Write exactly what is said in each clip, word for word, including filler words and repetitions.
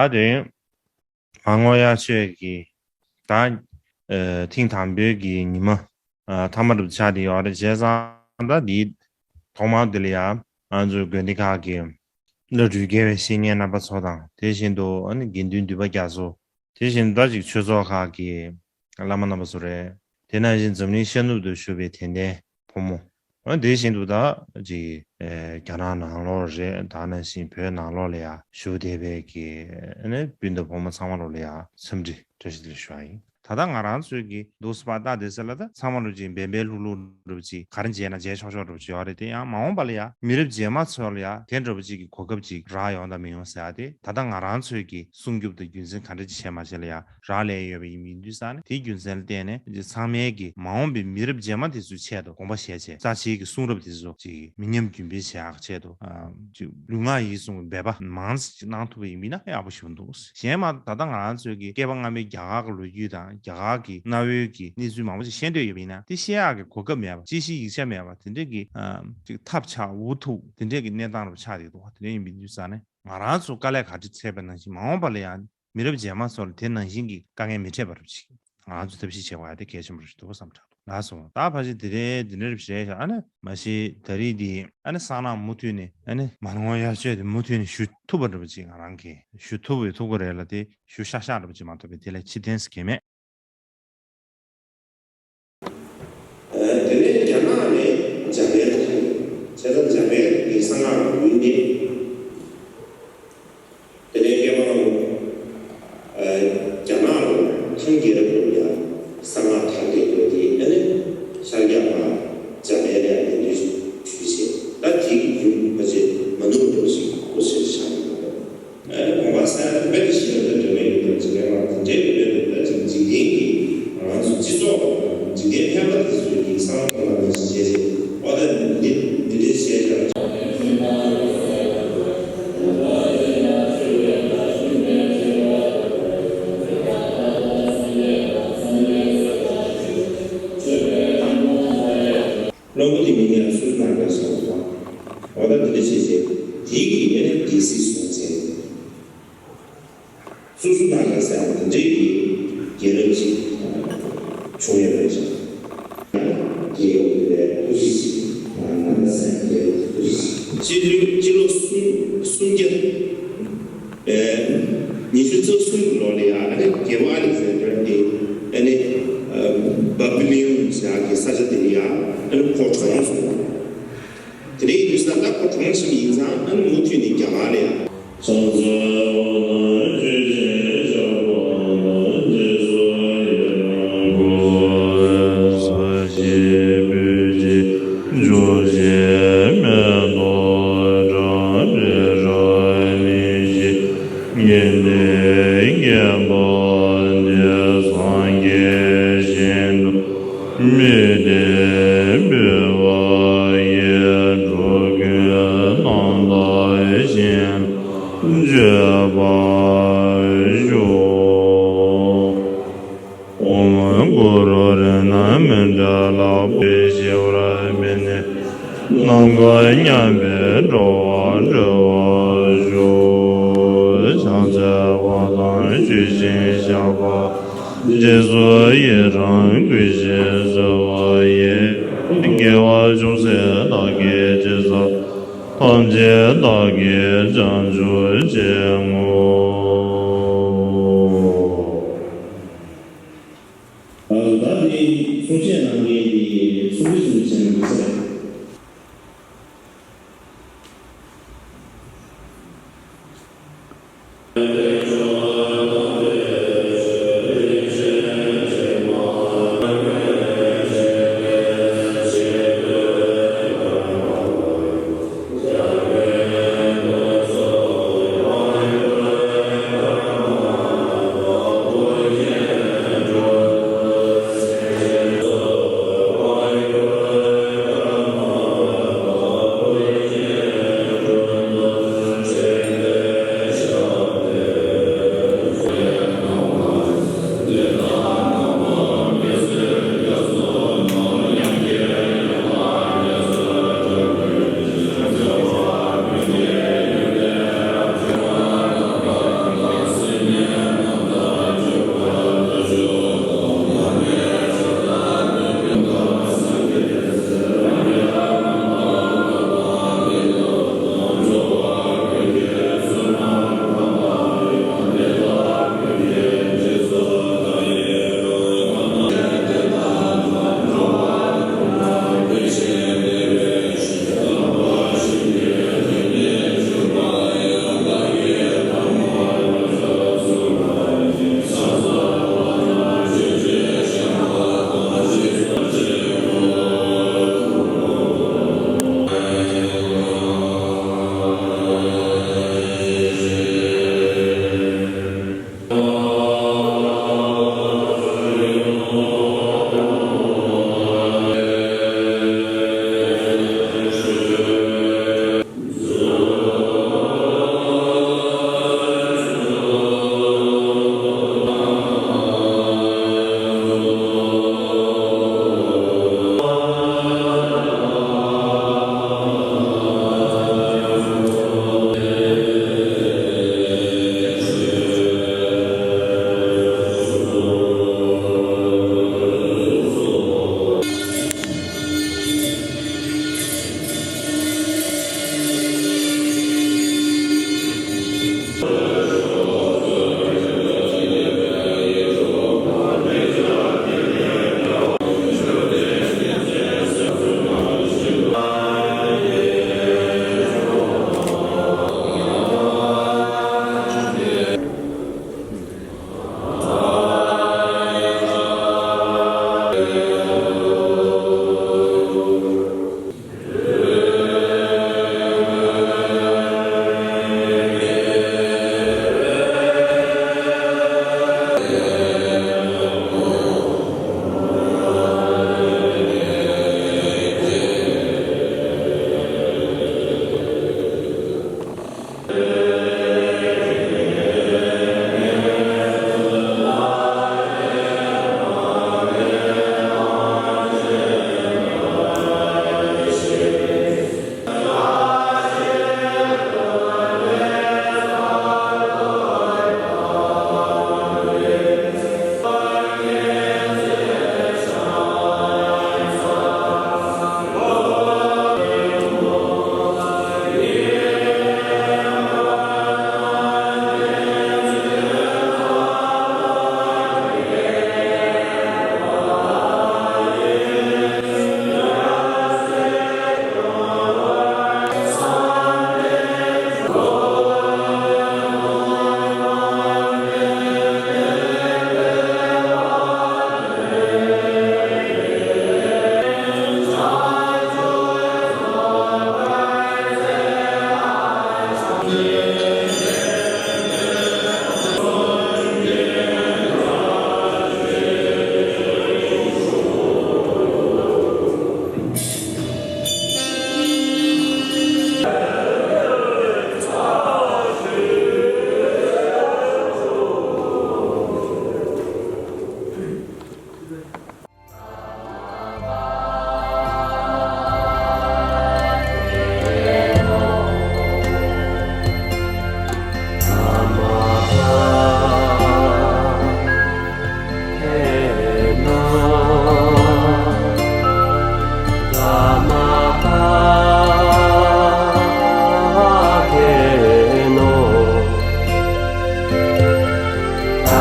ད་དེ་མར་ངོ་དབྱར་ཆོས་ཀྱི་ད་ཨ་ཐེངས་དང་པོའི་གི་ཉི་མ་ཨ་མཐའ་མ་རུ་ཆགས་བསྡད་ཡོད་རེད། བྱས་ཙང་ད་འདིའི་ཐོག་མ་འདི་ལ་ཡང་ང་ཚོའི་དགོན་སྡེ་ཁག་གི་བླ་སྤྲུལ་དགེ་བའི་བཤེས་གཉེན་རྣམ་པ་ཚོ་དང་། དེ་བཞིན་དུ་ཨ་ནི་དགེ་འདུན་འདུས་པ་རྒྱ་མཚོ། དེ་བཞིན་ད་ཅིག་ཆོས་ཚོགས་ཁག་གི་བླ་མ་རྣམ་པ་ཚོ་རེད། དེ་ནང་བཞིན་འཛམ་གླིང་ཤར་ནུབ་ཏུ་བཞུགས་པའི་དད་ལྡན་ཕོ་མོ། འོ་དེ་བཞིན་དུ་ད་ཅིག་ཨེ་རྒྱ་ནག་ནང་ལོགས་རེད། ད་ནང་བཞིན་བོད་ནང་ལོགས་ལ་ཡ་བཞུགས་བསྡད་པའི་གི་ཨ་ནི་སྤུན་ཟླ་ཕོ་མོ་ཚང་མ་ལོ་ལ་ཡ་འཚམས་འདྲི་བཀྲ་ཤིས་བདེ་ལེགས་ཞུ་བ་ཡིན། ད་ལྟ་ང་རང་ཚོའི་གི་འདུག་སེ་ཕར་ལྟ་བསྡད་ས་ལ་ད་ཚང་མ་ལོ་ཅིག་འབད་འབད་ལྷུག་ལྷུག་འདྲ་པོ་ཅིག་ག་རེ་བྱས་ན་བྱས་ཆོག་ཆོག་འདྲ་པོ་ཅིག་ཡོད་རེད། དེ་ཡང་མ་འོངས་པ་ལ་ཡ་མི་རབས་རྗེས་མ་ཚོ་ལ་ཡ་དེ་འདྲ་པོ་ཅིག་གི་གོ་སྐབས་ཅིག་རག་ཡོང་དང་མི་ཡོང་ཟེར་ཡ་དེ། ད་ལྟ་ང་རང་ཚོའི་གི་སྲུང་སྐྱོབ་དང་རྒྱུན་འཛིན་ག་འདྲ་ཅིག་བྱས་མ་བྱས་ལ་ཡ་རག་ལས་ཡོད་པ་ཡིན་མིན་དུས་ཙང་ནས། དེའི་རྒྱུ་མཚན་ལ་བརྟེན་ནས་ཚང་མས་ཀྱི་མ་འོངས་པའི་མི་རབས་རྗེས་མ་དེ་ཚོའི་ཆེད་དུ་དགོངས་པ་བཞེས་བྱས། རྩ་ཆེའི་གི་གསུང་རབ་དེ་ཚོ་ཅིག་མི་ཉམས་རྒྱུན་འཕེལ་བྱེད་ཡག་ཆེད་དུ་ཨ་ཅིག་ལུས་ངག་ཡིད་གསུམ་གྱི་འབད་པ་མང་ཙམ་ཅིག་གནང་ཐུབ་པ་ཡིན་པ་ཡིན་ན་ཡག་པོ་ཞིག་འདུག། གཞན་མ་ད་ལྟ་ང་རང་ཚོའི་གི་སྐལ་པ་སྔ་མའི་རྒྱ་གར་གྱི་ལོ་རྒྱུས་དང་རྒྱ་གར་གྱི་གནའ་བོའི་གི་གནས་ཚུལ་མང་པོ་ཅིག་ཤེས་འདོད་ཡོད་པ་ཡིན་ན། དེ་ཤེས་ཡག་གི་གོ་སྐབས་མེད་པ། ཅི་ཞིག་ཡིག་ཆ་མེད་པ། དེ་འདྲས་ཀྱི་ཨ་ཅིག་ཐབས་ཆག་འུ་ཐུག་དེ་འདྲས་ཀྱི་གནས་སྟངས་རུ་ཆགས་ཡོད་འདུག། དེ་འདྲས་ཡིན་པའི་དུས་ཙང་ནས། ང་རང་ཚོ་དཀའ་ལས་ག་འདྲ་འཕྲད་པ་ནང་བཞིན་མ་འོངས་པ་ལ་ཡང་མི་རབས་རྗེས་མ་ཚོ་ལ་དེ་ནང་བཞིན་གྱི་དཀའ་ངལ་མི་འཕྲད་པ་རུ་ཅིག་ང་ཚོ་ཐབས་ཤེས་བྱེད་དགོས་ཡ་དེ་གལ་ཆེན་པོ་རེད་འདུག་བསམ་དྲག་འདུག་ལགས་སོ། ད་ཕལ་ཆེར་དེ་རིང་འདི་འདྲ་རེད་ཤག། ཨ་ནི་མ་གཞི་ད་རེས་འདི་ཨ་ནི་གསང་སྔགས་མུ་མཐུད་ནས་ཨ་ནི་མར་ངོ་དབྱར་ཆོས་དེ་མུ་མཐུད་ནས་ཞུ་ཐུབ་པ་འདྲ་པོ་ཅིག་ང་རང་གིས་ཞུ་ཐུབ་པའི་ཐུབ་ཀྱི་རེད་ལ། དེ་ཞུ་ཤག་ཤག་འདྲ་པོ་ཅིག་མ་གཏོགས་པའི་དེ་ལས་ཕྱིར་འཐེན་ཟེར་གྱི་མེད། དེ་ནས་རྒྱ་ནག་ནས་འཇར་པན་ཐང་། བྱས་ཙང་འཇར་པན་གྱི་གསང་སྔགས་ཡུལ་ནས། དེ་ནས་སྐྱེས་པ་རྒྱ་ནག་ལ་ཐང་རྒྱལ་རབས་ལ་ཡང་གསང་སྔགས་དར་རྒྱས་ཡོད་དེ། ཨ་ནི་ཤར་རྒྱག་པ་འཇར་པན་ལ་ཡང་ལན་འདེབས་ཞུས་བྱས། ད་དེ་གི་རྒྱུན་ཕལ་ཆེར་མ་ནུབ་འགྲོ་ཞིག་གོ་ཤེས་བྱ་ཡོད། དགོངས་པ་གསལ་དུ་དཔེ་ལ་ཤེས་ཡོན་དང་འབྲེལ་བའི་ཡོན་ཏན་འཇིག་རྟེན་པ་དེ་འདྲའི་དཔེ་དེ་ལ་ཅིག་འཇིག་རྟེན་གྱི་ང་ཚོ་སྤྱི་ཚོགས་དང་འཇིག་རྟེན་ཕན་པ་དེ་ཚོའི་གི་གསང་བ་ལ་ནང་བཞིན་བྱས་བྱས། ཨོ་ད་འདི་འདི་འདྲའི་བྱས་ཀྱང་། བློན་པོ་དེ་མིང་ལ་སུ་ནང་ག་ཟེར་བ། ཨོ་ད་འདི་འདྲ་བྱས་བྱས་དེའི་གི་ཡན་ལ་སྡེ་སྲིད་བཟུང་བྱས། སུ་སུ་ནང་ག་ཟེར་བ་དེ་འདྲའི་གི་རྒྱལ་རབས་ཅིག་བྱུང་ཡོད་པའི་ཆ། རྒྱལ་ཡོངས་ཀྱི་སྐུ་ཚེ་ཅིག་ནང་ག་ཟེར་རྒྱལ་ཡོངས་ཀྱི་སྐུ་ཚེ་ཅིག། སྤྱི་ལོ་སྤྱི་ལོ་གསུམ་གསུམ་བརྒྱ་ཨེ་ཉི་ཤུ་རྩ་གསུམ་གྱི་ལོ་ལ་ཡང་ཨ་ནི་རྒྱལ་པོ་ཨ་ལེག་ཛན་ཌར་དེ་ཨ་ནི་ཨ་བ་བི་ལི་ཡོན་ཟེར་ཡག་གི་ས་ཆ་དེ་ལ་ཡང་ཨ་ནི་ཁོ་གྲོངས་སོང་། དེ་འདྲ་ཡིན་དུས་ད་ཁོ་གྲོངས་ཕྱིན་པ་ཡིན་ཙང་ཨ་ནི་མུ་མཐུད་ནས་རྒྱ་གར་ལ་ཡང་། མི་དེ་འབུལ་བ་ཡི་འགྲོ་ཀུན་རྣམ་དག་བཞིན་བརྗོད་པར་ཞུ། ཨོཾ་གུ་རུ་རཏྣ་མུནྡྲ་ལ་པུ་ཤི་ཝ་ར་མི་ནི་ནམ་མཁའ་མཉམ་པའི་འགྲོ་བ་སྒྲོལ་བར་ཤོག། ཕྱག་འཚལ་བ་དང་ཞུ་ཞིང་བཤགས་པ། རྗེས་སུ་ཡི་རང་བསྐུལ་ཞིང་གསོལ་བ་ཡི། དགེ་བ་ཅུང་ཟད་བདག་གིས་ཅི་བསགས། ཐམས་ཅད་བདག་གིས་བྱང་ཆུབ་ཕྱིར་བསྔོ། ད་ནི་གསུང་བཤད་གནང་མཁན་གྱི་གསུང་རྩོམ་ཞུ་མཁན་ཚོ།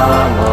ཨ་ལོ།